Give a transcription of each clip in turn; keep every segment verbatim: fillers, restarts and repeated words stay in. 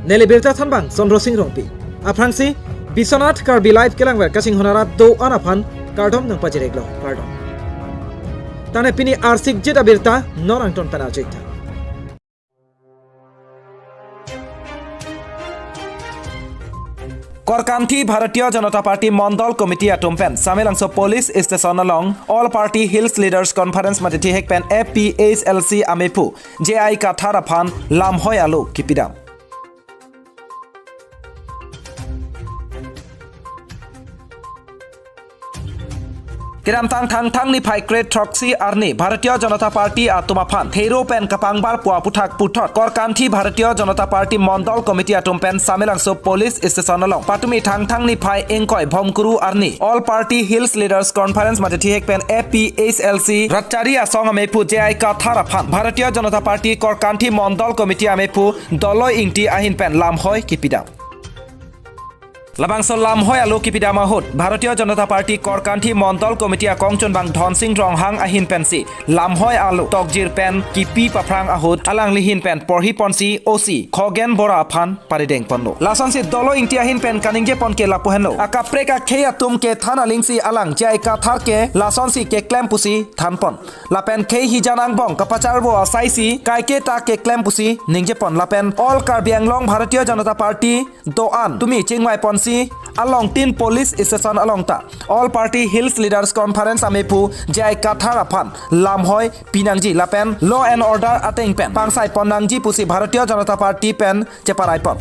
Neli birta thanbang Chandra Sing Rongpi. Aphrangsi Biswanath Karbi Live kelangver kachinghon arat do-an aphan kardom nangpajir-iklo, kardom. Tangte pini arsikjit abirta non angton pen arju-iktha. Korkanthi Bharatiya Janata Party Mondol Committee atum pen Samelangso Police Station along All Party Hills Leaders Conference mate thihek pen A P H L C amephu J I Kathar aphan lamhoi alo kipidam. Kedamtang Thangthang niphai kre throksi arni Bharatiya Janata Party atum aphan thero pen kapangbar pu aputhak puthot Korkanthi Bharatiya Janata Party Mondol Committee atum pen Samelangso Police Station along patumi Thangthang niphai ingkoi Bhomkuru arni All Party Hills Leaders Conference mate thihek pen A P H L C Ratchari Asong amephu J I Kathar aphan Bharatiya Janata Party Korkanthi Mondol Committee amephu Doloi Ingti ahin pen lamhoi kipidam. Labangso lamhoi alo kipidam ahut Bharatiya Janata Party Korkanthi Mondol Committee akongchunbang Dhonsing Ronghang ahin pensi lamhoi alo tokjir pen kipi paphrang ahut alangli ahin pen porhi ponsi O C Khogen Bora aphan parideng ponlo. Lasonsi Doloi Ingti ahin pen kaningjepon ke lapu henlo. Akaprek akhei atum kethan alingsi alang J I Kathar ke lasonsi keklem pusi thanpon. Lapen khei hijan angbong kapacharvo asaisi kaike ta keklem pusi ningjepon. Lapen All Karbi Anglong Bharatiya Janata Party do-an tumi chingvai ponsi along tin police station along ta All Party Hills Leaders Conference amephu J I Kathar aphan lamhoi pinangji lapen law and order ateng pen pangsai pon nangji pusi Bharatiya Janata Party pen cheparai pon.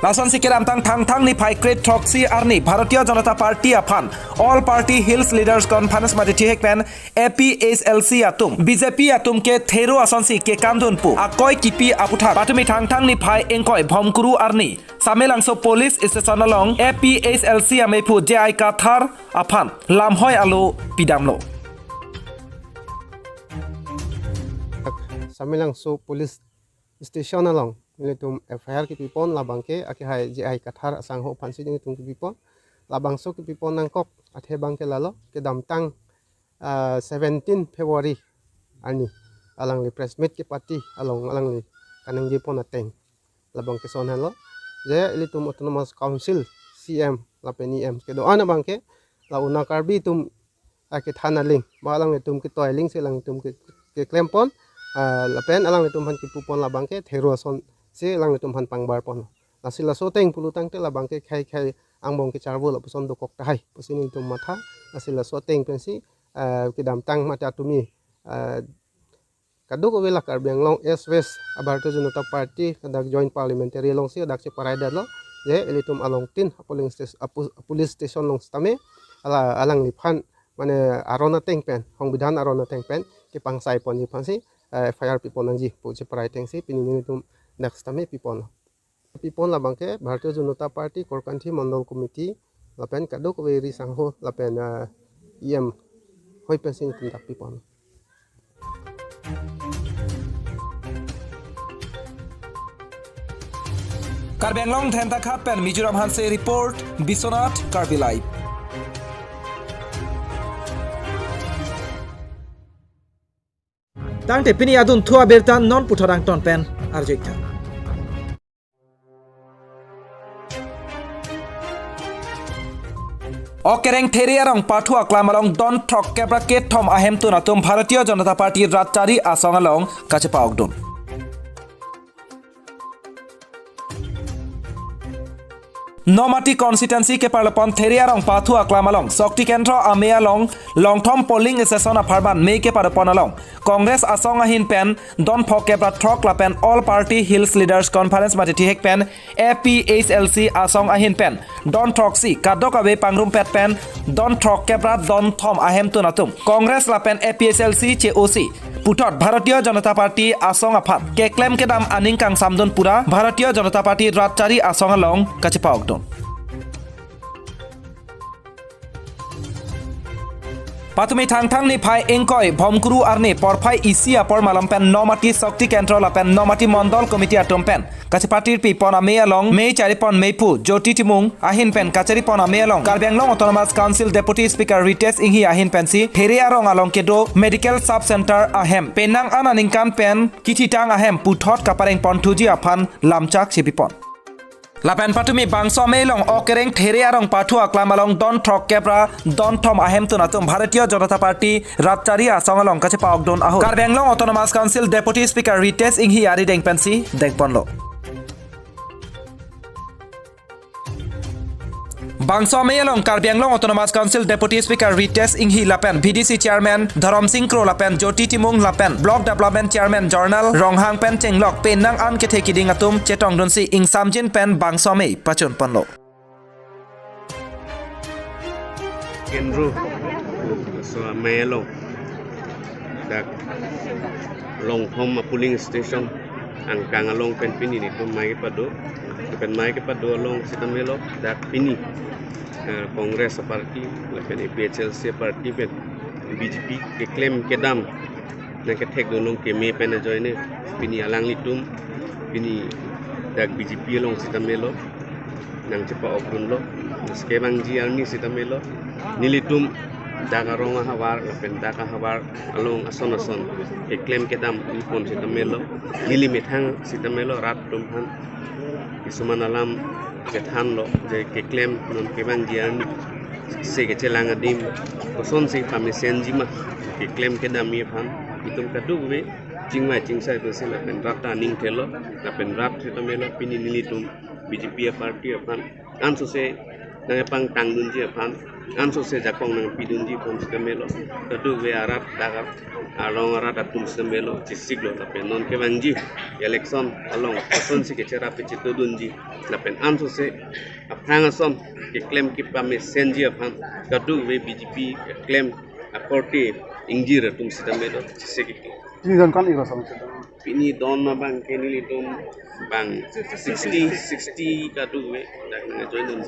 Lasonsi kedamtang Thangthang niphai kre throksi arni Bharatiya Janata Party aphan All Party Hills Leaders Conference mate thihek pen A P H L C atum B J P atum ke thero asonsi kekandun pu akoi kipi aputhak patumi Thangthang niphai ingkoi Bhomkuru arni Samelangso Police Station along A P H L C amephu J I Kathar aphan lamhoi alo pidamlo. Samelangso Police Station along nelitum F I R kipipon, labangke akehai J I Kathar asangho aphansi nelitum kipipon. Labangso kipipon nangkok athe abangke lalo, kedamtang, ah, seventeen February arni alangli press meet kepati along alangli kaningjepon ateng labangke son henlo, je ilitum Autonomous Council C M lapen E M kedo-an abangke la una Karbi atum akethan aling, ba alanglitum ketoi alingsi alanglitum ke, keklempon, ah, lapen alanglitum aphan kipupon, labangke thero asonsi alanglitum aphan pangbarpon. Lasi laso ateng pulo tangte labangke khei khei angbong kecharvo lapuson dokok tahai pusi nelitum matha. Lasi laso ateng pensi, ah, kedamtang mate atumi, ah, kadokave la Karbi Anglong East West a Bharatiya Janata Party ladak Joint Parliamentary alongsi ladak cheparai detlo, je ilitum along tin a polling station, a pu-, a police station along sitame ala, alangliphan mane aron ateng pen, songbidhan aron ateng pen kepangsai ponji aphansi, eh, F I R pipon nangji pu cheparai atengsi pini nelitum dak sitame pipon. Pipon labangke Bharatiya Janata Party Korkanthi Mondol Committee lapen kadokave ri sangho lapen, eh, E M hoi pensi nelitum dak pipon. Karbi Anglong Dhenthakhat pen Mizoram Hanse report, Biswanath Karbi Live. Tangte pini adunthu abirta non puthot angton pen arju-iktha. Okereng Theria Rongpathu aklam along don throkkep ra kethom ahemtun atum Bharatiya Janata Party Ratchari Asong along kachepa-okdun. Nomati constituency keparlopon Theria Rongpathu aklam along Shakti Kendra amei along longthom polling station apharman mei keparlopon along Congress asong ahin pen don phokep ra throk lapen All Party Hills Leaders Conference mate thihek pen A P H L C asong ahin pen don throksi, kadokave pangrumpet pen don throkkep ra don thom ahemtun atum Congress lapen A P H L C che-osi puthot Bharatiya Janata Party asong aphan keklem kedam aning kangsamdun pura Bharatiya Janata Party Ratchari Asong along kachepa-okdun. Patumi Thangthang niphai ingkoi Bhomkuru arni porphai isi apor malom pen Nomati Shakti Kendra lapen Nomati Mondol Committee atum pen kachepatirpi pon amei along May chari pon meiphu Jyoti Timung ahin pen kachari pon amei along Karbi Anglong Autonomous Council Deputy Speaker Ritesh Enghi ahin pensi There arong along kedo Medical Sub Center ahem penang an aningkan pen kithitang ahem puthot kapareng pon thuji aphan lamchak chipi pon. Lapen patumi bangso amei along okereng There arong pathu aklam along don throk kep ra don thom ahemtun atum Bharatiya Janata Party rat chari asong along kachepa-okdun ahut Karbi Anglong Autonomous Council Deputy Speaker Ritesh Enghi arideng pensi deng ponlo. Bangso amei along Karbi Anglong Autonomous Council Deputy Speaker Ritesh Enghi lapen B D C Chairman Dharam Sing Kro lapen Jyoti Timung lapen Block Development Chairman Jornal Ronghang pen chenglok penang an kethe kiding atum chetongdunsi ingsamjin pen bangso amei pachun ponlo. Kendra so amei along dak Longkhom a polling station angkang along pen pini nelitum mei kepado, pen mei kepado along sitame lo dak pini, eh, Congress party lapen A P H L C party pen B J P keklem kedam nangkethekdun long keme pen ajoine pini alanglitum pini dak B J P along sitame lo nangchepa-okdunlo. Kevangji arni sitame lo nelitum dak arong ahavar lapen dak ahavar along ason ason keklem kedam ipon sitame lo neli methang sitame lo rat atum aphan kisuman alam kethanlo je keklem non kevangji arni se kechelang adim kosonsi pamesenji ma keklem kedam aphan itum kadokave chingvai chingsai pensi lapen rat ta aning thelo lapen rat sitame lo pini nelitum B J P a party aphan ansose nangpangtangdunji aphan ansose jakong nangpidunji aphan sitame lo kadokave arat dak arong arat atum sitame lo chesiklo lapen non kevangji election along kosonsi kecherap pechetodunji lapen ansose aphrang ason keklem kepamesenji aphan kadokave B J P keklem akorte ingjir atum sitame lo chesik. Pini don ko-an iro asong sitame? Pini don abang ke nelitum bang sixty, sixty kadokave dak nangjoin dun.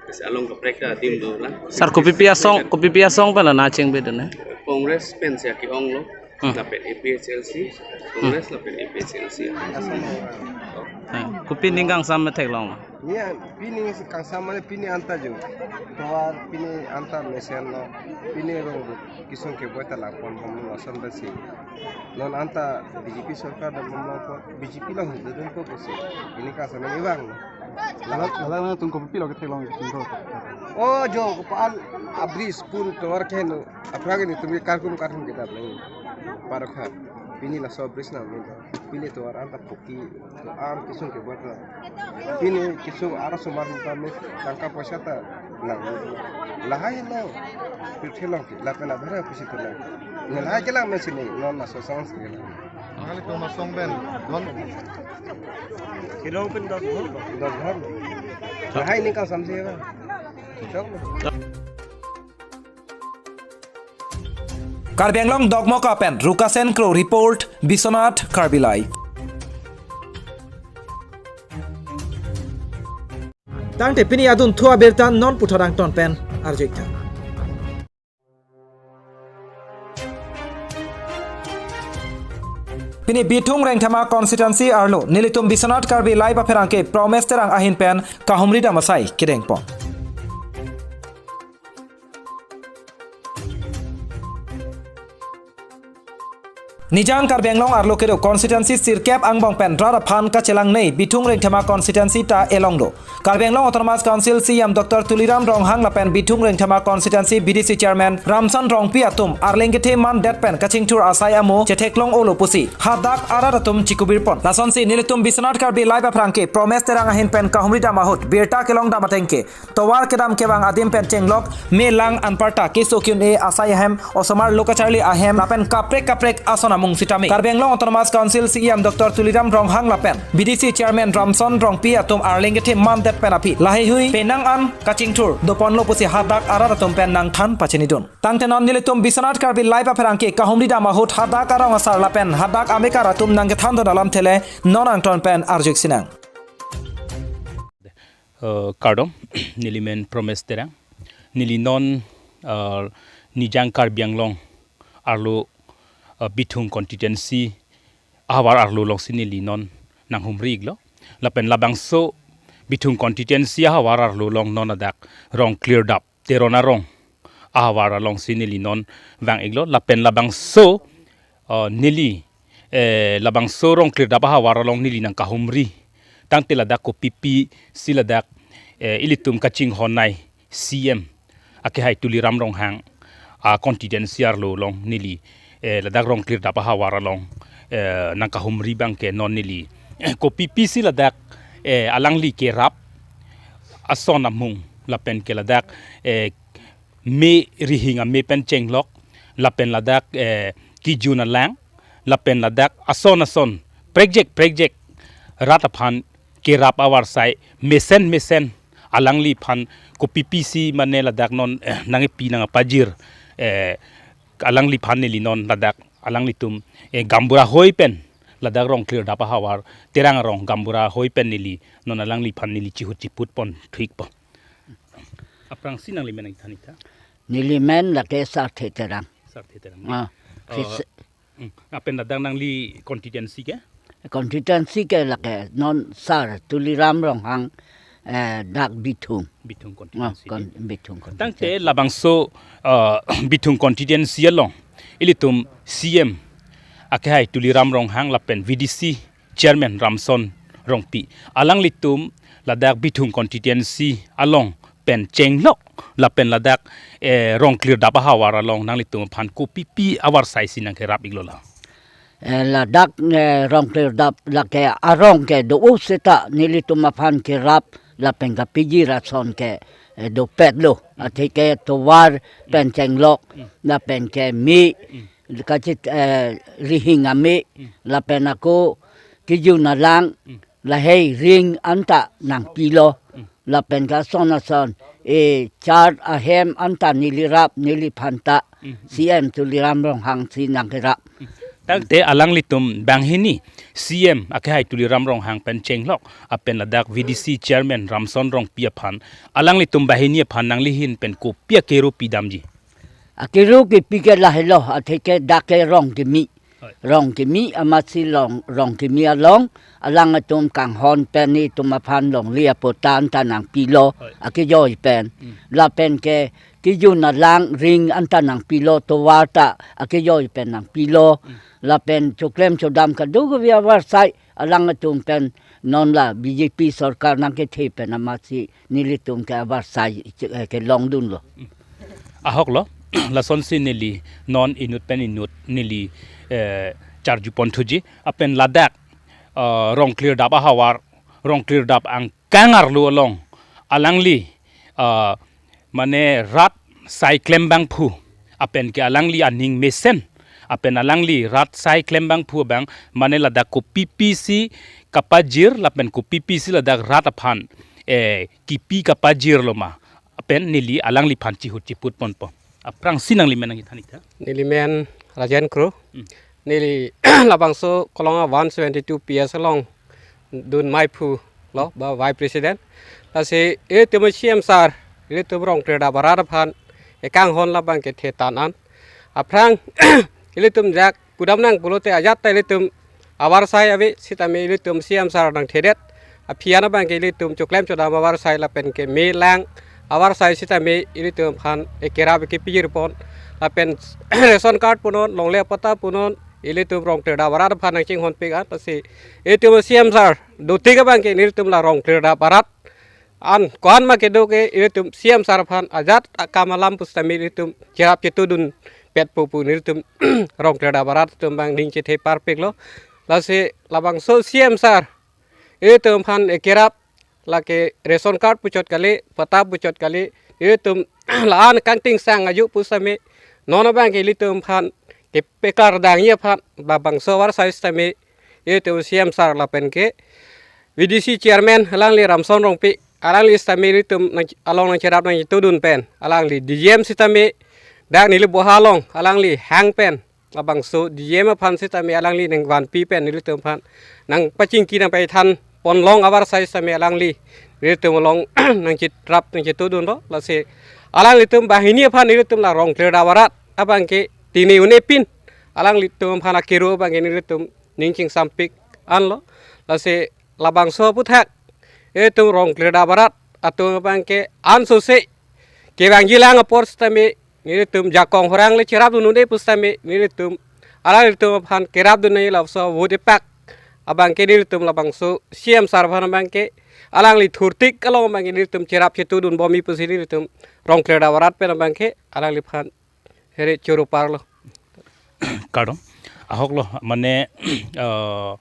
Kasi along kaprek ta adim dolang. Sir, kopipi asong, kopipi asong pen la nangchengpedun, eh? Congress pensi ake-onglo. Hmm. Lapen A P H L C, Congress lapen A P H L C. Hmm. Kopi ning kangsam me theklong? Nia, pini kangsam mane pini anta jo. Tovar pini anta mesenlo. Pini rong kesung keboi ta langpon bomlo ason besi. Non anta B J P sorkar dam bomlo ko B J P lang dun ko kosi. Pini kangsam mane ibang. Lala, lala nangtum kopipilo ketheklong itum ko? Oh, jo, ko-an a-bridge pun tovar keheno. Aphrang nelitum karkun karkun kedam nang. Parokha. Pini laso bridge nang min. Pini tovar anta poki. Am kesung keboi ta. Pini kesung arosomar ta me tangka poisa ta nang. Lahai lo. Pirthe long ke. Lapen abhera pusi tu nang. Nang lahai kelang me sini. Non laso sang sini. Nanglitum asong pen don. Kelong pen dos ghor. Dos ghor. Lahai ning kangsam si ba. Chok. Karbi Anglong Dokmoka pen Rukasen Kro report, Biswanath Karbi Live. Tangte pini adunthu abirta non puthot angton pen arju-iktha. Pini Bithung Rengthama constituency arlo nelitum Biswanath Karbi Live apherangke Promes Terang ahin pen kahumri dam asai kedeng pon. Nijang Karbi Anglong arlo kedo constituency sirkep angbong pen rat aphan kachelang nei Bithung Rengthama constituency ta elong do. Karbi Anglong Autonomous Council C E M Doctor Tuliram Ronghang lapen Bithung Rengthama constituency B D C chairman Ramson Rongpi atum arleng kethe mandet pen kachingthur asai amo chetheklong olo pusi hadak arat atum chikubir pon. Lasonsi nelitum Biswanath Karbi Live aphrangke Promes Terang ahin pen kahumri dam ahut birta kelong dam atengke tovar kedam kevang adim pen chenglok me lang anparta keso kyun-e asai ahem, osomar lo kacharli ahem lapen kaprek kaprek ason amung sitame Karbi Anglong Autonomous Council C E M Doctor Tuliram Ronghang lapen B D C chairman Ramson Rongpi atum arleng kethe mandet pen aphi laheihui penang an kachingthur doponlo pusi hadak arat atum pen nangthan pachinidun. Tangte non nelitum Biswanath Karbi Live apherangke kahumri dam ahut hadak arong asar lapen hadak amekar atum nangkethandun alamthe le non angton pen arju-ik sinang. Eh, kardom, neli men Promes Terang. Neli non, eh, Nijang Karbi Anglong arlo, eh, Bithung constituency ahavar arlo alongsi neli non nanghumri-iklo. Lapen labangso Bithung constituency ahavar arlo along non ladak Rongklirdap Teron arong ahavar alongsi neli non vang-iklo. Lapen labangso, eh, neli, eh, labangso Rongklirdap ahavar along neli nangkahumri. Tangte ladak kopipi si ladak, eh, ilitum kachinghon-nei C M akehai Tuliram Ronghang a constituency arlo along neli, eh, ladak Rongklirdap ahavar along, eh, nangkahumri abangke non neli, eh, kopipi si ladak, eh, alangli kerap ason amung lapen ke ladak, eh, me rihing ame pen chenglok lapen ladak, eh, kejun alang lapen ladak ason ason prekjek prekjek rat aphan kerap avarsai mesen mesen alangliphan kopipi si mane ladak non, eh, nangkepi nangkepajir, eh, alangliphan neli non ladak alanglitum, eh, gaonbura ahoi pen ladak Rongklirdap ahavar Terang arong gaonbura ahoi pen neli non alangliphan neli chihut chiput pon thik po. Aphrangsi nangli men nangthan-ik tha. Neli men lake Sarthe Terang. Sarthe Terang. Ah, Eh, Chris- hmm. Lapen ladak nangli constituency ke? Constituency ke lake non Sar Tuliram Ronghang, eh, dak Bithung. Bithung Ah, constituency. Kon-, Bithung Tangte constituency. Labangso, eh, Bithung constituency along ilitum C M akehai Tuliram Ronghang lapen V D C chairman Ramson Rongpi alanglitum ladak Bithung constituency along pen chenglok lapen ladak, eh, Rongklirdap ahavar along nanglitum aphan kopipi avarsai si nangkerap-iklo la? Eh, ladak, eh, Rongklirdap lake arong ke do-o seta nelitum aphan kerap lapen kapajir ason ke, eh, dopetlo. Atheke tovar pen chenglok lapen ke me kachit, eh, rihing ame lapen ako kejun alang lahei ring anta nangpilo. Lapen ke ason ason, eh, chart ahem anta neli rap, neli phanta, C M Tuliram Ronghang si nangkerap. Tangte alanglitum banghini C M akehai Tuliram Ronghang pen chenglok lapen ladak V D C chairman Ramson Rongpi aphan alanglitum banghini aphan nangli ahin pen kopi akeru pidamji? Akeru kepi ke lahelo, atheke dak ke rong kimi. Hoi. Rong kimi amatsi long, rong kimi along, alangtum kanghon pen itum aphan longle apotta anta nangpilo, Hoi. akejoi pen. Hmm. Lapen ke kejun alang ring anta nangpilo, tovar ta akejoi pen nangpilo. Hmm. Lapen choklem chodam kadokave avarsai alangtum pen non la B J P sorkar nangkethe pen amatsi nelitum ke avarsai, eh, kelongdunlo. Ahoklo, lasonsi neli non inut pen inut neli, eh, charju pon thuji, lapen ladak, eh, Rongklirdap ahavar, Rongklirdap angkang arlo along, alangli, eh, mane rat sai klem abangphu, lapen ke alangli aning mesen, lapen alangli rat sai klem abangphu abang, mane ladak kopipi si kapajir, lapen kopipi si ladak rat aphan, eh, kipi kapajirlo ma, lapen neli alangliphan chihut chiput ponpo. Aphrangsi nangli men nangthan-ik tha. Neli men Rajen Kro. Hmm. Neli labangso Kolonga one seventy-two P S along dun maiphu lo, ba vice president. Lasi ilitum C M sir, ilitum Rongklirdap arat aphan ekanghon labang kethe tan an. Aphrang ilitum jak pudam nang pulote ajat ta ilitum avarsai ave sitame ilitum C M sir nangthedet. Aphi an abang ke ilitum choklem chodam avarsai lapen ke me lang avarsai sitame ilitum aphan ekerap kepajir pon. Lapen ration card punon, longle apotta punon, ilitum Rongklirdap arat aphan nangchinghonpik an, lasi ilitum C M sir dotik abang ke ilitum la Rongklirdap arat an ko-an ma kedo ke ilitum C M sir aphan ajat akam alam pusitame ilitum cherap chetudun petpo pu nelitum Rongklirdap arat atum abang ning chethe parpiklo. Lasi labangso C M sir ilitum aphan ekerap lake ration card puchot kali, patta puchot kali, ilitum la-an kangting sang aju pusitame, non abang ke ilitum aphan kepekar dangji aphan labangso avarsai sitame, ilitum C M sir lapen ke V D C chairman alangli Ramson Rongpi, alangli sitame ilitum nang, along nangcherap nangchetudun pen, alangli D G M sitame, dak neli boha along, alangli hang pen, labangso D G M aphan sitame alangli nangvanpi pen nelitum aphan nangpachingki nangpaithan ponlong avarsai sitame alangli nelitum along nangcherap nangchetudunlo, lasi Alanglitum banghini aphan nelitum la Rongklir Dap arat abangke tini un-e pin alanglitum aphan akero abangke nelitum ning chingsampik anlo. Lasi labangso aphuthak nelitum Rongklir Dap arat atum abangke ansose kevangjilang apor sitame nelitum jakong horang le cherapdun un-e pusitame nelitum alanglitum aphan kerapdun nangji lapuson vote epak abangke nelitum labangso C M sir aphan abangke alangli thurtik along abangke nelitum cherap chetudun bomji pusi nelitum Rongklir Dap arat pen abangke alangliphan here choro parlo. Kardom. Ahoklo, mane, eh,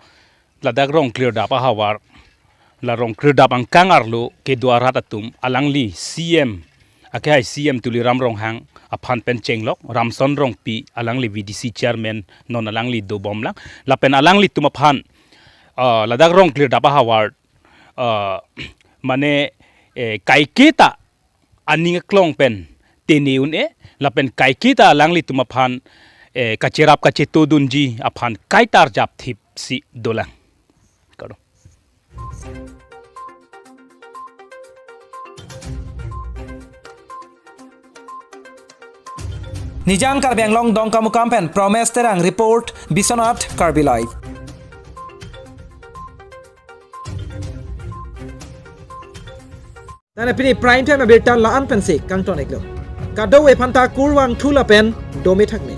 ladak Rongklir Dap ahavar, la Rongklir Dap angkang arlo kedo arat atum alangli C M, akehai C M Tuliram Ronghang aphan pen chenglok, Ramson Rongpi alangli V D C chairman non alangli dobomlang, lapen alanglitum aphan, eh, ladak Rongklir Dap ahavar, eh, mane, eh, kaiketa aning aklong pen tene un-e, lapen kaiketa alanglitum aphan, eh, kacherap kachetudunji aphan kaitar japthipsi dolang. Kardom. Nijang Karbi Anglong Dongkamukam pen Promes Terang report, Biswanath Karbi Live. Tane pini prime time abirta la-an pensi kangton-iklo. Kadokave aphanta kurvangthu lapen dome thakme.